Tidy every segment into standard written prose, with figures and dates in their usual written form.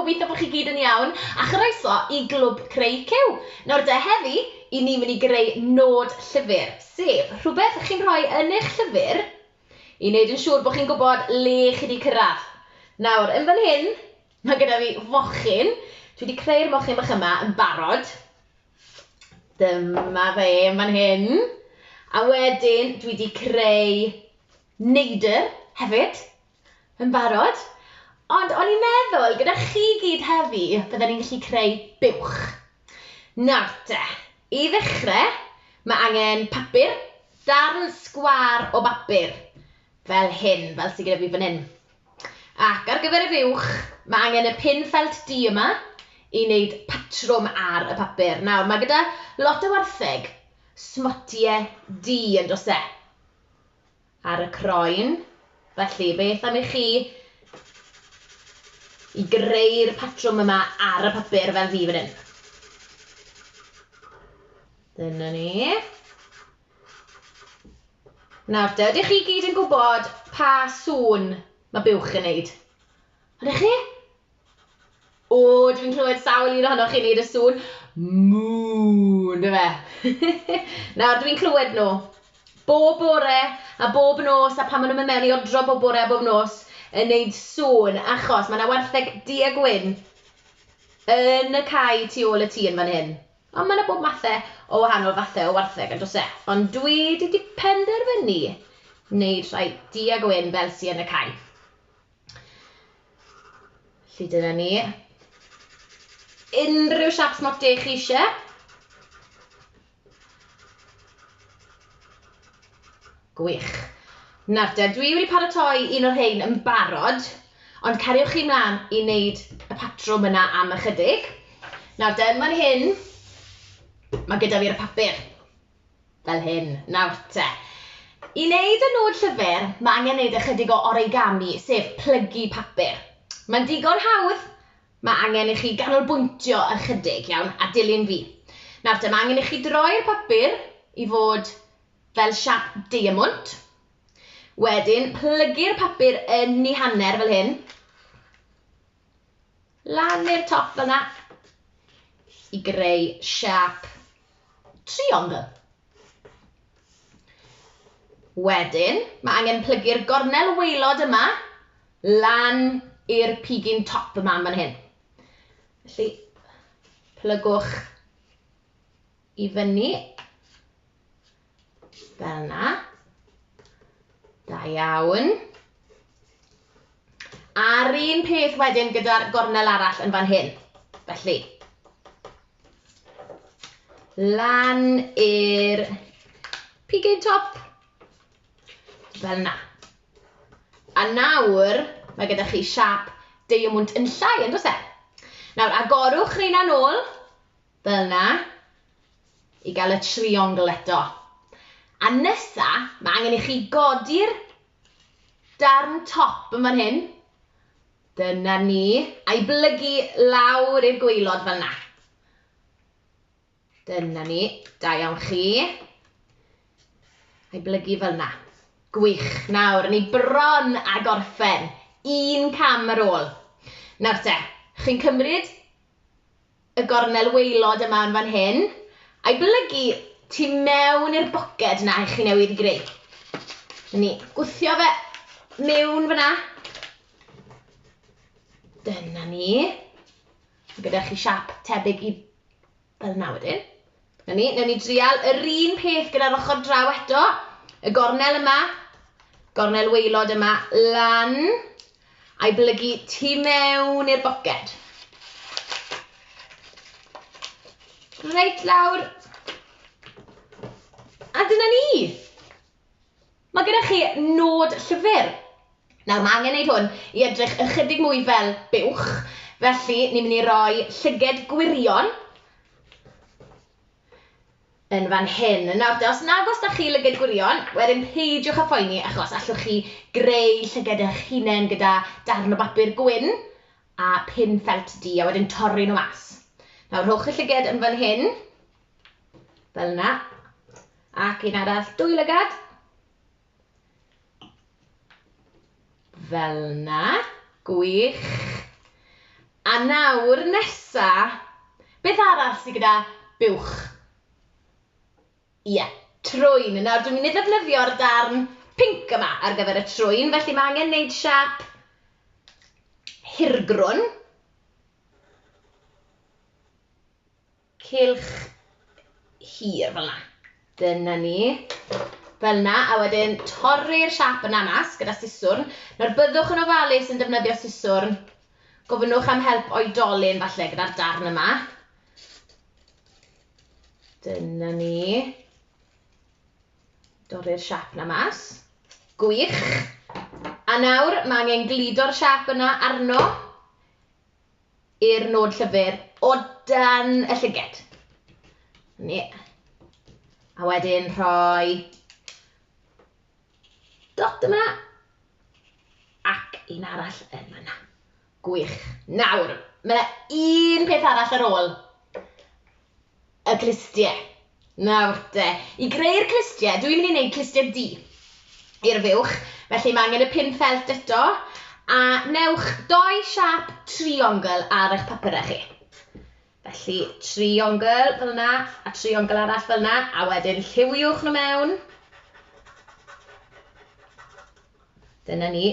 Gobeithio bod chi gyd yn iawn a chroeso i Glwb Creu Cyw. Nawr te, heddi, i ni'n mynd i greu nod llyfr, sef rhywbeth chi'n rhoi yn eich llyfr i wneud yn siŵr bod chi'n gwybod le chi wedi cyrraedd. Nawr, yn fan hyn, mae gyda fi fochyn. Dwi wedi creu'r mochyn bach yma yn barod. Dyma fe yn fan hyn. A wedyn, dwi wedi creu neidr hefyd. Yn barod? Ond o'n i'n meddwl, gyda chi gyd heddi, bydden ni'n gallu creu buwch. Nawr te, i ddechrau, mae angen papur, darn sgwâr o bapur, fel hyn, fel sydd gyda fi fan hyn. Ac ar gyfer y fuwch, mae angen y pin ffelt du yma i wneud patrwm ar y papur. Nawr, mae gyda lot o wartheg smotiau du yn does e? ar y croen. Felly, beth am i chi i greu'r patrwm yma ar y papur fel fi fan hyn. Dyna ni. Nawr te, ydych chi gyd yn gwybod pa sŵn mae buwch yn neud? Ydych chi? O, dwi'n clywed sawl un ohonoch chi'n neud y sŵn mŵ, yndyfe? Nawr, dwi'n clywed nhw bob bore a bob nos, a pan maen nhw'n mynd mewn i odro bob bore a bob nos, yn neud sŵn, achos mae 'na wartheg du a gwyn yn y cae tu ôl y tŷ yn fan hyn. Ond mae 'na bob mathau o wahanol fathau o wartheg, yn does e? Ond dwi 'di penderfynu wneud rhai du a gwyn fel sy yn y cae. Felly dyna ni. Unrhyw siap smotiau chi eisiau. Gwych. Nawr te, dwi wedi paratoi un o'r rhain yn barod, ond cariwch chi mlaen i wneud y patrwm yna am ychydig. Nawr te, yn fan hyn, mae gyda fi'r papur. Fel hyn. Nawr te. I wneud y nod llyfr, mae angen wneud ychydig o origami, sef plygu papur. Mae'n digon hawdd, mae angen i chi ganolbwyntio ychydig, iawn, a dilyn fi. Nawr te, mae angen i chi droi'r papur i fod fel siap diemwnt. Wedyn, plygu'r papur yn ei hanner fel hyn. Lan i'r top fel 'na i greu siâp triongl. Wedyn, mae angen plygu'r gornel waelod yma lan i'r pigyn top yma yn fan hyn. Felly, plygwch i fyny Fel 'na. Da iawn. A'r un peth wedyn gyda'r gornel arall yn fan hyn. Felly, lan i'r pigyn top, fel 'na. A nawr, mae gyda chi siâp deiamwnt yn llai, yn does e? Nawr, agorwch rheina nôl, Fel 'na, i gael y triongl eto. A nesa, mae angen i chi godi'r darn top yn fan hyn. Dyna ni. A'i blygu lawr i'r gwaelod fel 'na. Dyna ni. Da iawn chi. A'i blygu fel 'na. Gwych. Nawr, ni bron a gorffen. Un cam ar ôl. Nawr te, chi'n cymryd y gornel waelod yma yn fan hyn, a'i blygu tu mewn i'r boced 'na i chi newydd greu. Dyna ni, gwthio fe mewn fyna. Dyna ni. Mae gyda chi siap tebyg i fel 'na wedyn. Na ni, newn ni drial yr un peth gyda'r ochr draw eto. Y gornel yma, gornel waelod yma, lan, a'i blygu tu mewn i'r boced. Reit lawr. A dyna ni! Mae gyda chi nod llyfr. Nawr, mae angen wneud hwn i edrych ychydig mwy fel buwch, felly ni'n mynd i roi llyged gwirion yn fan hyn. Nawr te, os nag oes 'da chi lyged gwirion, wedyn peidiwch â phoeni achos allwch chi greu llyged eich hunain gyda darn o bapur gwyn a pin ffelt du a wedyn torri nhw mas. Nawr, rhowch y llyged yn fan hyn, fel yna, ac un arall, dwy lygad. Fel 'na. Gwych. A nawr nesa, beth arall sydd gyda buwch? Ie, trwyn. Nawr dwi'n mynd i ddefnyddio'r darn pinc yma ar gyfer y trwyn, felly mae angen wneud siap hirgrwn. Cylch hir fel 'na. Dyna ni. Fel 'na, a wedyn torri'r siap yna mas gyda siswrn. Nawr byddwch yn ofalus yn defnyddio siswrn. Gofynnwch am help oedolyn falle gyda'r darn yma. Dyna ni. Dorri'r siap 'na mas. Gwych. A nawr mae angen gludo'r siap yna arno i'r nod llyfr o dan y llyged. Ni. A wedyn rhoi dot yma ac un arall yn fan'na. Gwych. Nawr, mae yna un peth arall ar ôl. Y clustiau. Nawr te, i greu'r clustiau, dwi'n mynd i wneud clustiau du i'r fuwch, felly mae angen y pin ffelt eto, a newch doi siâp triongl ar eich papurau chi. Felly, triongl fel yna, a triongl arall fel yna, a wedyn lliwiwch nhw mewn. Dyna ni.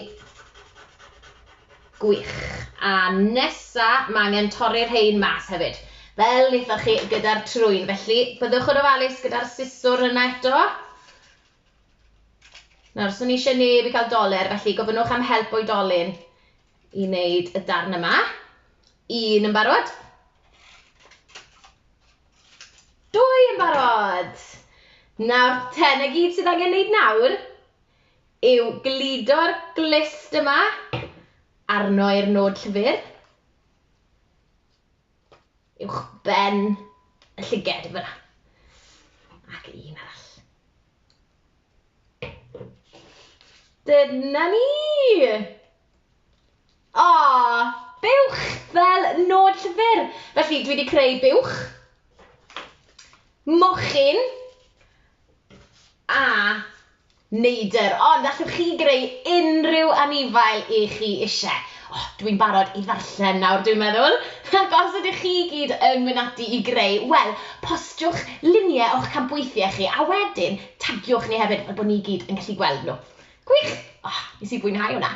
Gwych. A nesa, mae angen torri'r rhein mas hefyd, fel wnaethoch chi gyda'r trwyn. Felly, byddwch yn ofalus gyda'r siswrn yna eto. Nawr, 'swn i eisiau neb i cael doler, felly gofynnwch am help oedolyn i wneud y darn yma. Un yn barod. Dwy yn barod. Nawr te, 'na gyd sydd angen wneud nawr yw gludo'r glust yma arno i'r nod llyfr uwch ben y llyged fyna. Ac un arall. Dyna ni! O, buwch fel nod llyfr. Felly, dwi wedi creu buwch, mochyn, a neidr. Ond allwch chi greu unrhyw anifail i chi isie. O, dwi'n barod i ddarllen nawr, dwi'n meddwl. Ac os ydych chi i gyd yn mynd ati i greu, wel, postiwch luniau o'ch campweithiau chi, a wedyn tagiwch ni hefyd, fel bod ni gyd yn gallu gweld nhw. Gwych! O, wnes i fwynhau hwnna.